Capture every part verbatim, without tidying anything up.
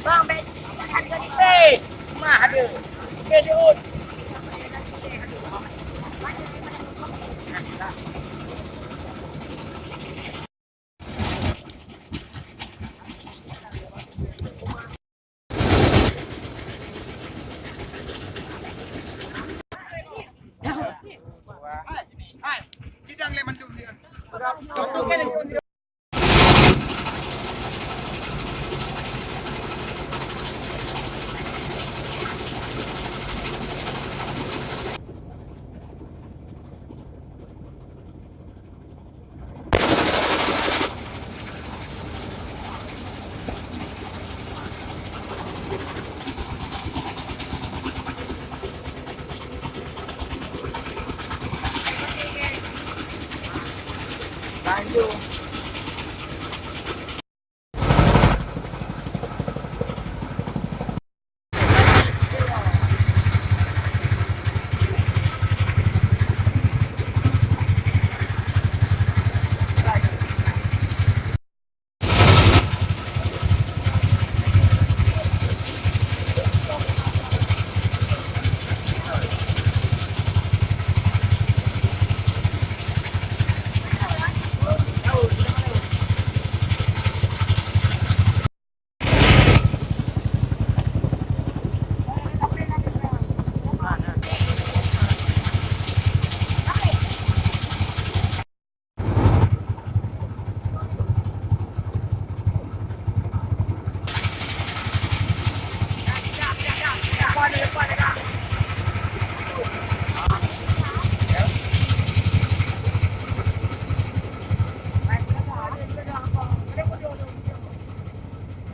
Bang, bèk, bèk, mah ada. Bèk diut. Hai, hai, sidang lé mandum nyan.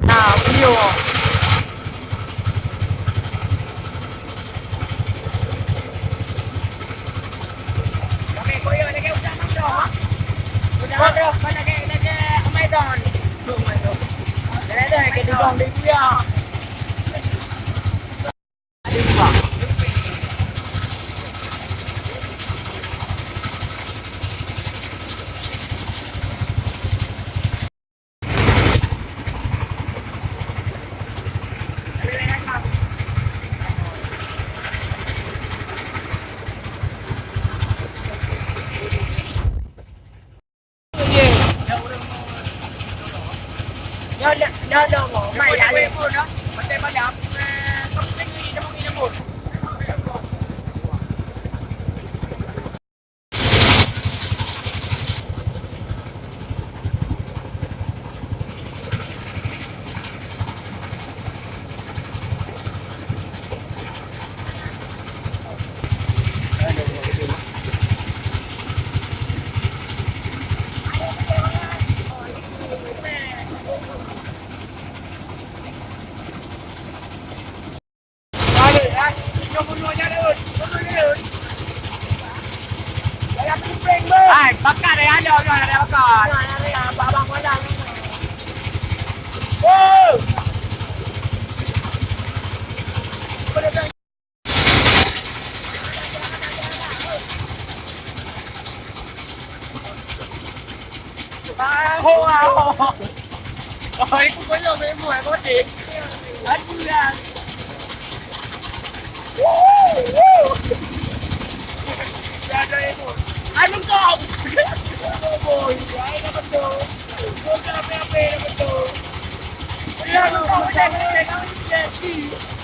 Nah, beliau. Kami koyo lagi udah mandok. Udah mandok, mana ke, lagi amai don. Ada ke duduk di dia. Hai, pakat dah ada, ada pakat. Abang-abang malam. Oh! Ah, ho, ah, ho. Oh, itu koyo memang, eh, kote. Aduh, ya. Woo, woo. Ya, ada emo. Anu kau. Oh, ya, ada betul. Kota P P betul. Dia lupa betul.